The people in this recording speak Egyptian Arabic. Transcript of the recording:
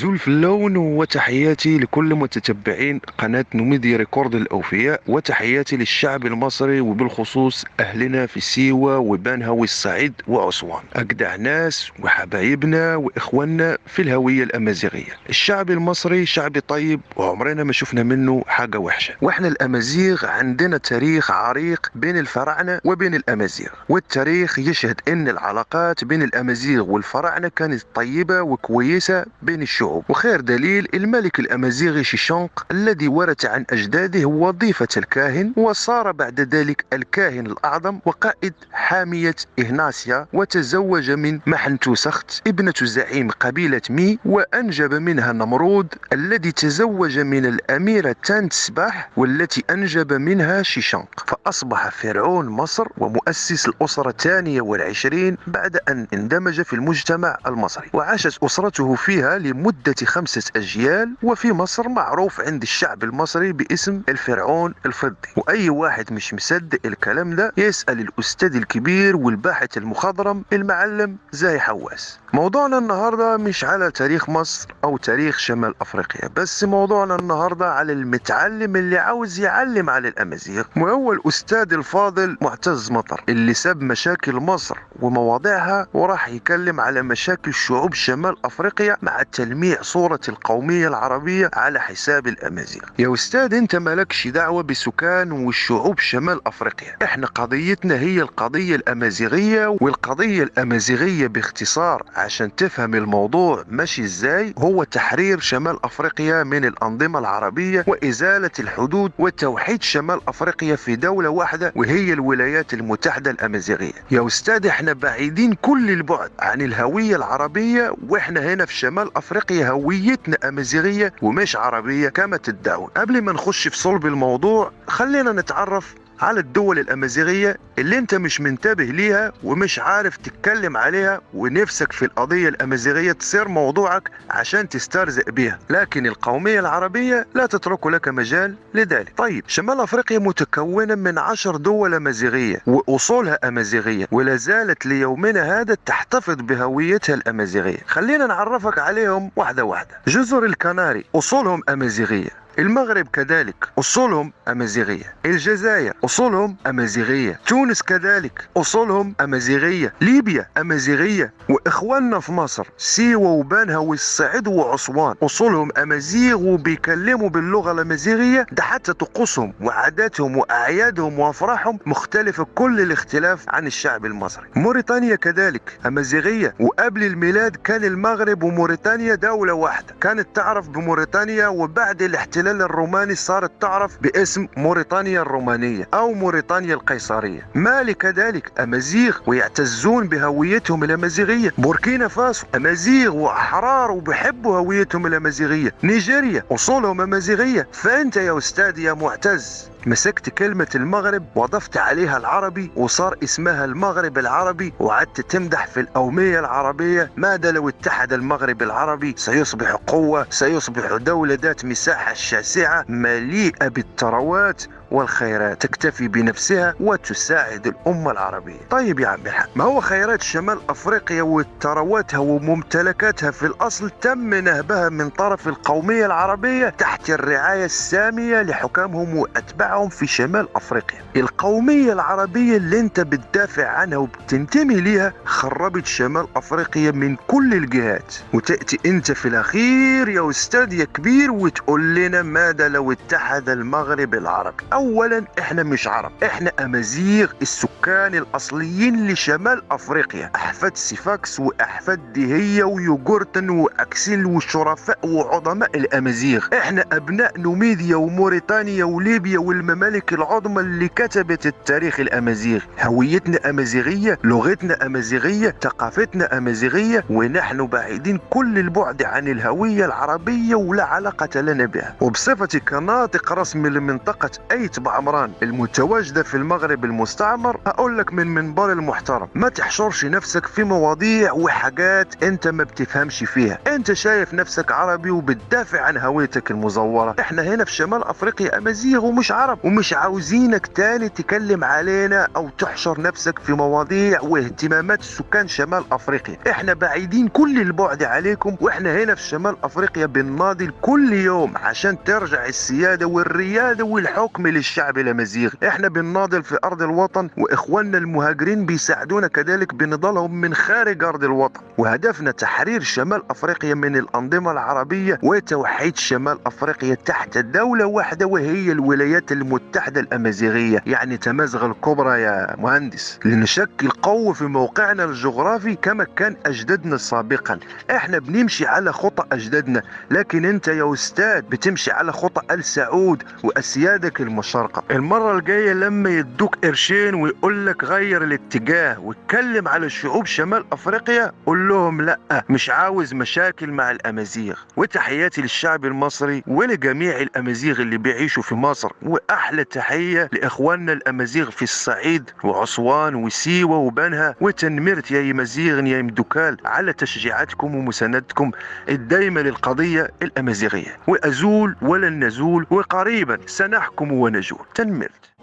أزول في اللون، وتحياتي لكل متتبعين قناة نوميديا ريكورد الأوفياء، وتحياتي للشعب المصري وبالخصوص أهلنا في سيوة وبنها والصعيد وأسوان، أجدع ناس وحبايبنا وإخواننا في الهوية الأمازيغية. الشعب المصري شعب طيب وعمرنا ما شفنا منه حاجة وحشة، وإحنا الأمازيغ عندنا تاريخ عريق بين الفراعنة وبين الأمازيغ، والتاريخ يشهد إن العلاقات بين الأمازيغ والفراعنة كانت طيبة وكويسة بين الشعوب. وخير دليل الملك الأمازيغي شيشونق الذي ورث عن أجداده وظيفة الكاهن، وصار بعد ذلك الكاهن الأعظم وقائد حامية إهناسيا، وتزوج من محنتوسخت ابنة زعيم قبيلة مي، وأنجب منها نمرود الذي تزوج من الأميرة تانتسباح والتي أنجب منها شيشونق، فأصبح فرعون مصر ومؤسس الأسرة 22 بعد أن اندمج في المجتمع المصري، وعاشت أسرته فيها لمدة 5 أجيال. وفي مصر معروف عند الشعب المصري باسم الفرعون الفضي. وأي واحد مش مصدق الكلام ده يسأل الأستاذ الكبير والباحث المخضرم المعلم زاهي حواس. موضوعنا النهاردة مش على تاريخ مصر أو تاريخ شمال أفريقيا، بس موضوعنا النهاردة على المتعلم اللي عاوز يعلم على الأمازيغ، وهو الأستاذ الفاضل معتز مطر اللي ساب مشاكل مصر ومواضيعها وراح يكلم على مشاكل شعوب شمال أفريقيا مع تلميع صورة القومية العربية على حساب الأمازيغ. يا أستاذ أنت مالكش دعوة بسكان والشعوب شمال أفريقيا، احنا قضيتنا هي القضية الأمازيغية، والقضية الأمازيغية باختصار عشان تفهم الموضوع ماشي ازاي هو تحرير شمال أفريقيا من الأنظمة العربية وإزالة الحدود وتوحيد شمال أفريقيا في دولة واحدة وهي الولايات المتحدة الأمازيغية. يا أستاذ احنا بعيدين كل البعد عن الهوية العربية، واحنا هنا في شمال أفريقيا هويتنا أمازيغية ومش عربية كما تدعون. قبل ما نخش في صلب الموضوع خلينا نتعرف على الدول الأمازيغية اللي انت مش منتبه ليها ومش عارف تتكلم عليها، ونفسك في القضية الأمازيغية تصير موضوعك عشان تسترزق بيها، لكن القومية العربية لا تترك لك مجال لذلك. طيب، شمال أفريقيا متكونة من 10 دول أمازيغية وأصولها أمازيغية، ولا زالت ليومنا هذا تحتفظ بهويتها الأمازيغية. خلينا نعرفك عليهم واحدة واحدة. جزر الكناري أصولهم أمازيغية، المغرب كذلك أصولهم أمازيغية، الجزائر أصولهم أمازيغية، تونس كذلك أصولهم أمازيغية، ليبيا أمازيغية، وإخواننا في مصر سيوة وبنها والصعيد وأسوان أصولهم أمازيغ وبيكلموا باللغة الأمازيغية. ده حتى طقوسهم وعاداتهم وأعيادهم وأفراحهم مختلفة كل الاختلاف عن الشعب المصري. موريتانيا كذلك أمازيغية، وقبل الميلاد كان المغرب وموريتانيا دولة واحدة، كانت تعرف بموريتانيا، وبعد الاحتلال الروماني صارت تعرف باسم موريتانيا الرومانية أو موريتانيا القيصرية. مالي كذلك أمازيغ ويعتزون بهويتهم الأمازيغية. بوركينا فاسو أمازيغ وأحرار وبيحبوا هويتهم الأمازيغية. نيجيريا أصولهم أمازيغية. فأنت يا أستاذ يا معتز مسكت كلمة المغرب وضفت عليها العربي وصار اسمها المغرب العربي، وعدت تمدح في القومية العربية. ماذا لو اتحد المغرب العربي؟ سيصبح قوة، سيصبح دولة ذات مساحة شاسعة مليئة بالثروات والخيرات، تكتفي بنفسها وتساعد الأمة العربية. طيب يا عم الحاج، ما هو خيرات شمال أفريقيا وثرواتها وممتلكاتها في الأصل تم نهبها من طرف القومية العربية تحت الرعاية السامية لحكامهم وأتباعهم في شمال أفريقيا. القومية العربية اللي انت بتدافع عنها وبتنتمي ليها خربت شمال أفريقيا من كل الجهات، وتأتي انت في الأخير يا أستاذ يا كبير وتقول لنا ماذا لو اتحد المغرب العربي؟ اولا احنا مش عرب، احنا امازيغ السكان الاصليين لشمال افريقيا، احفاد سيفاكس واحفاد ديهية ويوغورتن واكسيل والشرفاء وعظماء الامازيغ. احنا ابناء نوميديا وموريتانيا وليبيا والممالك العظمى اللي كتبت التاريخ الامازيغ. هويتنا امازيغيه، لغتنا امازيغيه، ثقافتنا امازيغيه، ونحن بعيدين كل البعد عن الهوية العربية ولا علاقة لنا بها. وبصفتي كناطق رسمي لمنطقه اي ايت بعمران المتواجدة في المغرب المستعمر، هقول لك من منبر المحترم ما تحشرش نفسك في مواضيع وحاجات انت ما بتفهمش فيها. انت شايف نفسك عربي وبتدافع عن هويتك المزورة. احنا هنا في شمال افريقيا امازيغ ومش عرب، ومش عاوزينك تاني تكلم علينا او تحشر نفسك في مواضيع واهتمامات سكان شمال افريقيا. احنا بعيدين كل البعد عليكم، واحنا هنا في شمال افريقيا بنناضل كل يوم عشان ترجع السيادة والريادة والحكم للشعب الامازيغي. احنا بنناضل في ارض الوطن، واخواننا المهاجرين بيساعدونا كذلك بنضالهم من خارج ارض الوطن، وهدفنا تحرير شمال افريقيا من الانظمة العربية وتوحيد شمال افريقيا تحت دولة واحدة وهي الولايات المتحدة الامازيغية، يعني تمازغ الكبرى يا مهندس، لنشكل قوة في موقعنا الجغرافي كما كان اجدادنا سابقا. احنا بنمشي على خطى اجدادنا، لكن انت يا استاذ بتمشي على خطى ال سعود واسيادك المشارقة. المرة الجاية لما يدوك قرشين ويقول لك غير الاتجاه واتكلم على شعوب شمال افريقيا، قول لهم لا، مش عاوز مشاكل مع الامازيغ. وتحياتي للشعب المصري ولجميع الامازيغ اللي بيعيشوا في مصر، واحلى تحية لاخواننا الامازيغ في الصعيد وعسوان وسيوة وبنها وتنمرت يا يمازيغ يا مدوكال على تشجيعاتكم ومساندتكم الدايمة للقضية الامازيغية. وازول ولن نزول، وقريبا سنحكم ونجول. تنمرت.